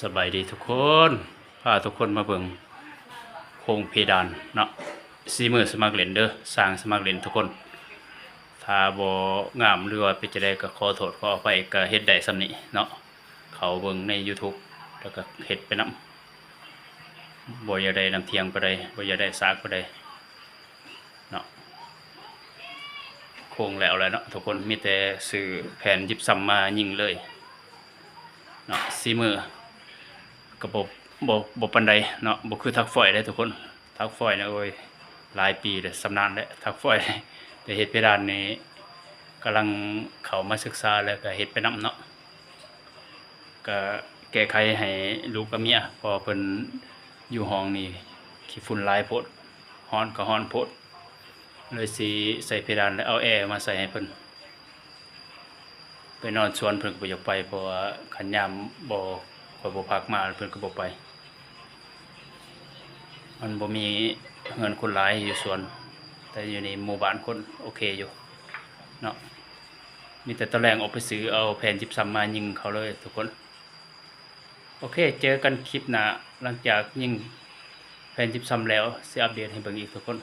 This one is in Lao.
ສະບາຍດີທຸກຄົນ ພາທຸກຄົນມາເບິ່ງໂຄງເພດານເນາະ ສີມືສະໝັກຫຼິ້ນເດີ ຊ່າງສະໝັກຫຼິ້ນທຸກຄົນ. ຖ້າບໍ່ງາມ ຫຼືວ່າເປັນຈັ່ງໃດກໍຂໍໂທດຂໍອະໄພ ກໍເຮັດໄດ້ສ່ຳນີ້ເນາະ. ເຂົ້າເບິ່ງໃນ YouTube ແລ້ວກໍເຮັດໄປນຳ ບໍ່ຢາກໄດ້ນ້ຳທ່ຽງປານໃດ ບໍ່ຢາກໄດ້ສາກປານໃດເນາະ. ໂຄງແລ້ວແຫຼະເນາະທຸກຄົນ ມີແຕ່ຊື້ແຜ່ນຢິບຊຳມາຍິງເລີຍເນາະ. ສີມືກໍບໍ່ ບໍ່ ບໍ່ປານໃດເນາະ ບໍ່ຄືຖັກຟອຍເດ້ທຸກຄົນ. ຖັກຟອຍນີ້ ໂອ້ຍ ຫຼາຍປີແລ້ວ ຊຳນານແລ້ວ ຖັກຟອຍ. ແຕ່ເຮັດເພດານນີ້ ກຳລັງເຂົ້າມາສຶກສາ ແລ້ວກໍເຮັດໄປນຳເນາະ. ກະແກ້ໄຂໃຫ້ລູກກັບເມຍ ເພາະວ່າເພິ່ນຢູ່ຫ້ອງນີ້ຂີ້ຝຸ່ນຫຼາຍໂພດ ຮ້ອນກໍຮ້ອນໂພດ ເລີຍຊິໃສ່ເພດານ ແລ້ວເອົາແອມາໃສ່ໃຫ້ເພິ່ນ. ໄປນອນສວນເພິ່ນກໍບໍ່ຢາກໄປ ເພາະວ່າຄັນຍາມບໍ່ ຂ້ອຍບໍ່ພັກມາ ເພິ່ນກໍບໍ່ໄປ. ມັນບໍ່ມີເຮືອນຄົນຫຼາຍຢູ່ສວນ ແຕ່ຢູ່ໃນໝູ່ບ້ານຄົນໂອເຄຢູ່ເນາະ. ມີແຕ່ຕອນແລງອອກໄປຊື້ເອົາແຜ່ນຢິບຊຳມາຍິງເຂົາເລີຍທຸກຄົນ. ໂອເຄ ເຈີກັນຄລິບໜ້າ ຫຼັງຈາກຍິງແຜ່ນຢິບຊຳແລ້ວ ຊິອັບເດດໃຫ້ເບິ່ງອີກທຸກຄົນ.